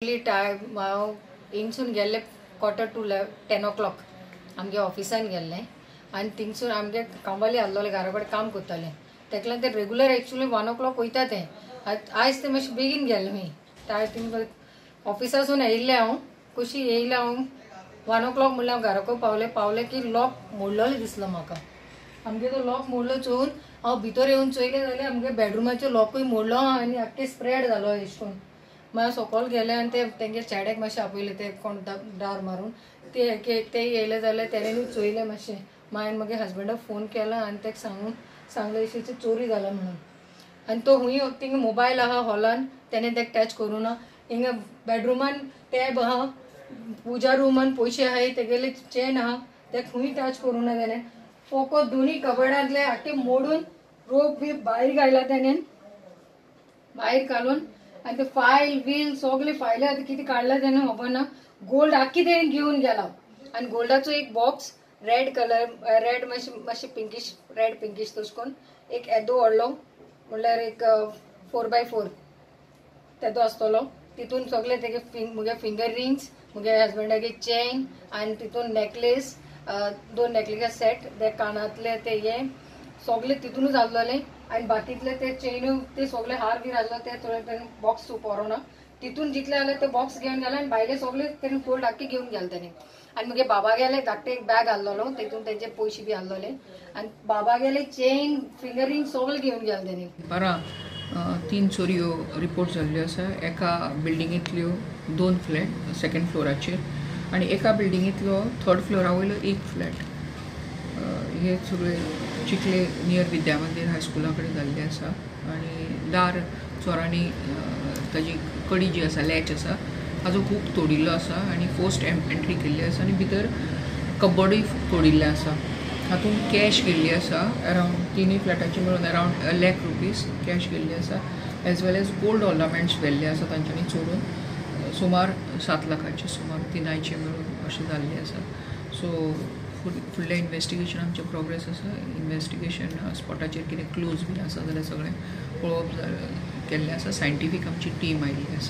Time हांव हिंगसून गेल्लें 9:45 o'clock आमगे ऑफिसान गेल्लें आनी थिंगसून आमगे कामवाली आसलोलें घरा कडेन काम करतालें. तेका लागून ते रेगुलर एक्चुअली 1 o'clock वयता तें. आयज तें मातशें बेगीन गेलें मी. थिंग ऑफिसासून येयल्लें हांव, कशी येयलें हांव 1 o'clock म्हणल्यार हांव घरा कडेन पावलें. पावलें की लॉक मोडलेलो दिसलो म्हाका. आमगे तो लॉक मोडलो चोवन हांव भितर येवन चोयलें जाल्यार आमगे बेडरुमाचो लॉकूय मोडलो आनी आख्खे स्प्रेड जालो एश करून. मागीर सकयल गेले आनी ते तेंगे चेड्याक मातशें आपयलें, ते कोण दार मारून ते ते येयले जाल्यार तेणेनूय चोयलें मातशें. मागीर मागीर हजबंडाक फोन केला आनी तेका सांगून सांगलें अशें चोरी जाला म्हणून. आनी तो हुंय थिंगा मोबायल आहा हॉलान, तेणें तेका टच करूं ना. हिंगा बेडरुमान टॅब आहा, पुजा रुमान पयशे आहाय, तेगेले चेन आहा, तेका खूंय टच करूं ना तेणें. फोको दोनूय कबडांतले आख्खे मोडून रोप बी भायर घायला तेणें, भायर घालून. आनी ते फायल बील सगळे फायले आतां कितें काडला तेणें खबर ना. गोल्ड आख्खी तेणें घेवन गेला. आनी गोल्डाचो एक बॉक्स रेड कलर, रेड मातशें मातशें पिंकीश, रेड पिंकीश तशें करून एक येदो व्हडलो म्हणल्यार एक 4x4 तेदो आसतलो. तितून सगळे तेगे मुगे फिंगर रिंग्स, मुगे हजबंडागे चेन आनी तितून नेकलेस, 2 नेकलेस सेट, ते कानांतले ते हे सगळे तितूनच आसलेले. आनी बाकीतले ते चेन ते सगळे हार बीर आसलो ते थोडे तेणें बॉक्स पोरोना तितून जितले आसले ते बॉक्स घेवन गेले. आनी भायले सगळे तेणें गोल्ड आख्खे घेवन गेले तेणें. आनी मुगे बाबा गेले धाकटे एक बॅग आसलेलो, तितून तेंचे पयशे बी आसलेले. आनी बाबा गेले चेन फिंगर रिंग सगळे घेवन गेले तेणें. बारा 3 चोरयो रिपोर्ट जाल्ल्यो आसा. एका बिल्डिंगेंतल्यो 2 फ्लॅट सेकंड फ्लोराचेर आनी एका बिल्डिंगेंतलो थर्ड फ्लोरा वयलो 1 फ्लॅट. हे सगळे चिखले नियर विद्या मंदीर हायस्कुला कडेन जाल्ले आसा. आनी दार चोरांनी ताजी कडी जी आसा, लॅच आसा, ताजो खूब तोडिल्लो आसा आनी फोर्स्ट एंट्री केल्ली आसा आनी भितर कबर्डूय तोडिल्लें आसा. हातूंत कॅश गेल्ली आसा अरावंड 3 फ्लॅटाची मेळून अरावंड 1 lakh rupees cash गेल्ली आसा, as well as gold ornaments व्हेल्ले आसा तांच्यांनी चोरून, सुमार 7 लाखाचे सुमार तिनायचे मेळून अशें जाल्लें आसा. सो फुडलें इन्वेस्टिगेशन आमचें प्रोग्रेस आसा. इन्वेस्टिगेशन स्पॉटाचेर कितें क्लूज बीन आसा जाल्यार सगळें पळोवप केल्लें आसा. सायंटिफीक आमची टीम आयिल्ली आसा.